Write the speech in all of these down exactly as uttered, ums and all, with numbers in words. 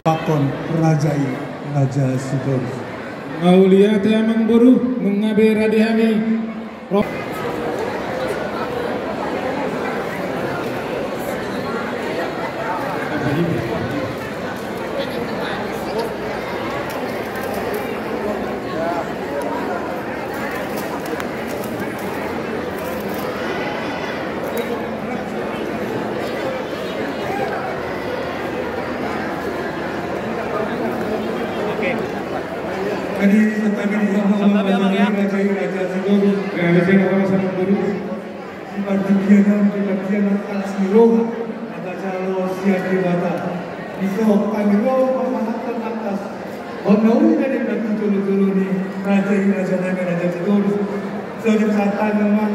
Pakon raja i, Raja Sitorus. Mauliate amangboru, nunga be rade hami. Jadi, santabi di hamu, santabi, amang, ya. Raja i, Raja Sitorus. Ya, biasa, apa, sama guru? Di partingkian, di partingkian alas ni roha, na tajalo sian Debata. Di son hami ro pasahathon tangkas on na uli na denggan tu jolo-jolo ni raja i, raja nami, Raja Sitorus. Songon i pasahat hami, amang,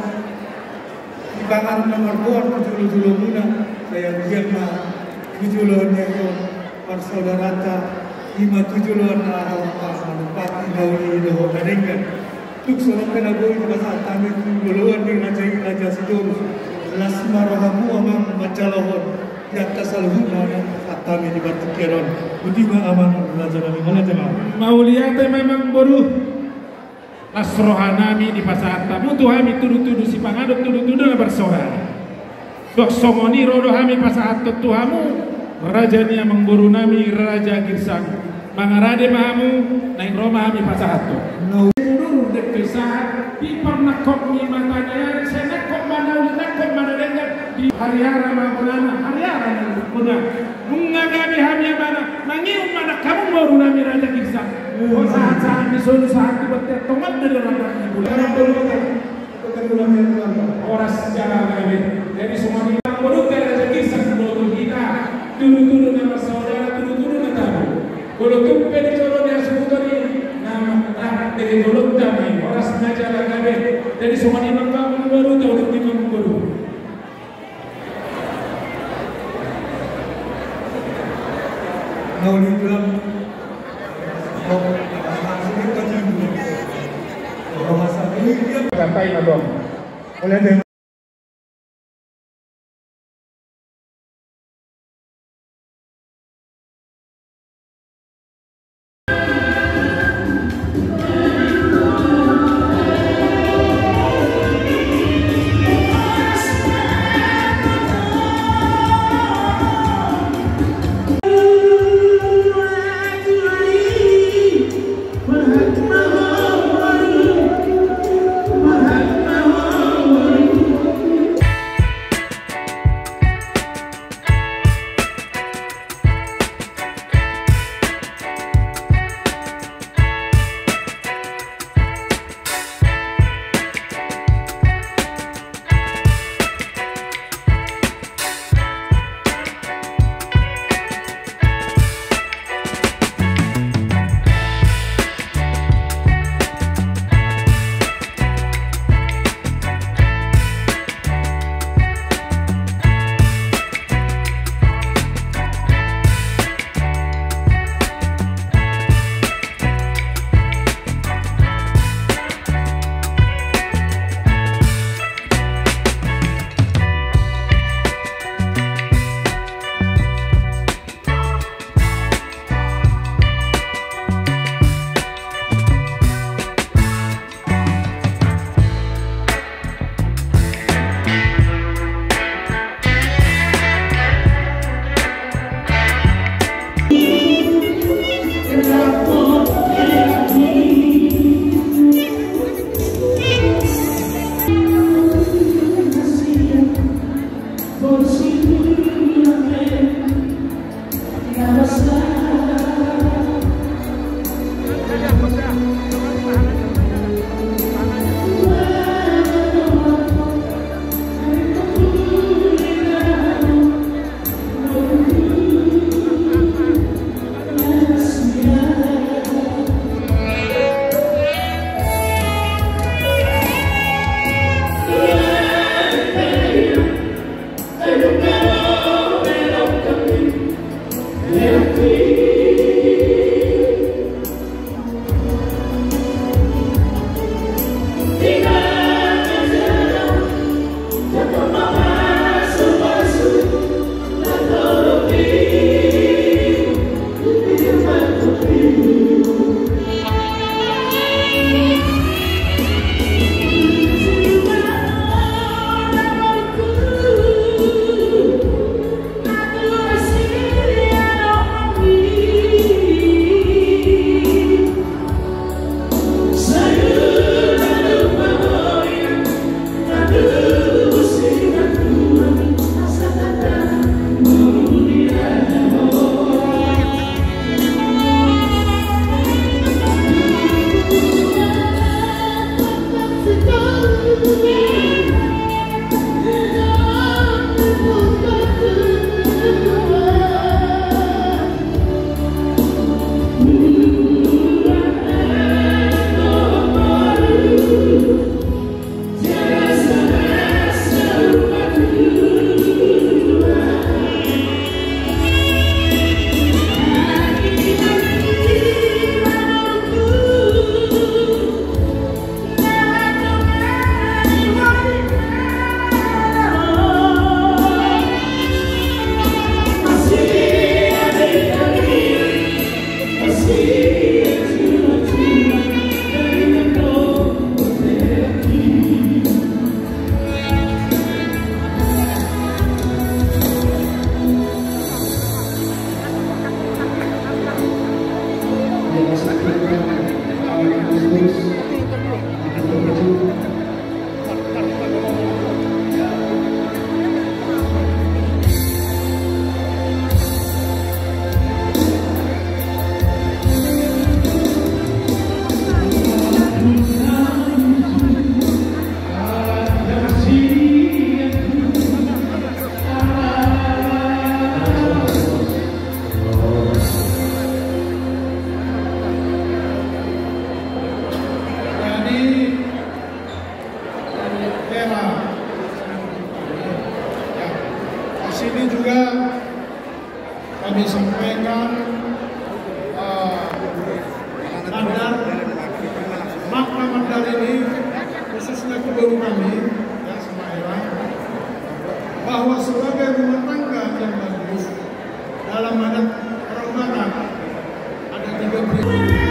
di panganon na margoar tu jolo-jolo muna, sai anggiat ma tu joloan ni ari on parsaudaranta, i ma tu joloan na laho manopati na uli dohot na denggan. Tung songon pe na boi dipasahat hami tu joloan ni raja i, Raja Sitorus. Las ma rohamu, amang, manjalohon di angka saluhutna na dipasahat hami di partingkian on. Boti ma, amang, raja nami, mauliate ma. Mauliate ma, amangboru. Las roha nami dipasahat hamu tu hami tudu-tudu sipanganon, tudu-tudu na marsoara. Suang songon i ro do hami pasahathon tu hamu, raja ni amangboru nami, Raja Girsang. Mangarade ma hamu, naeng ro ma hami pasahathon. Udur dengke sahat di parnangkok ni mata ni ari, sai nangkok ma na uli, nangkok ma na denggan, di hariara ma gonana, hariara ma gonana. Nunga gabe hami, amang, mangihuthon ma nang hamu boru nami, Raja Girsang. Sahat-sahat ni solu, sahat tu bontean, tongon do di rondang ni bulan. Horas jala gabe. Jadi songon i ma, boru nami, Raja Girsang, boru hita, tudu-tudu na marsaudara, tudu-tudu na tabo. Molo tung pe di jolo ni hasuhuton i, na mandarat dengke jolonta ma i, horas ma jala gabe. Jadi songon i ma, amangboru, taudut i ma, amangboru. Era. Ya. Di sini juga kami sampaikan, eh, mandar, makna mandar ini khususnya ke guru kami, ya, sama Era, bahwa sebagai rumah tangga yang bagus, dalam adat orang Batak ada tiga prinsip.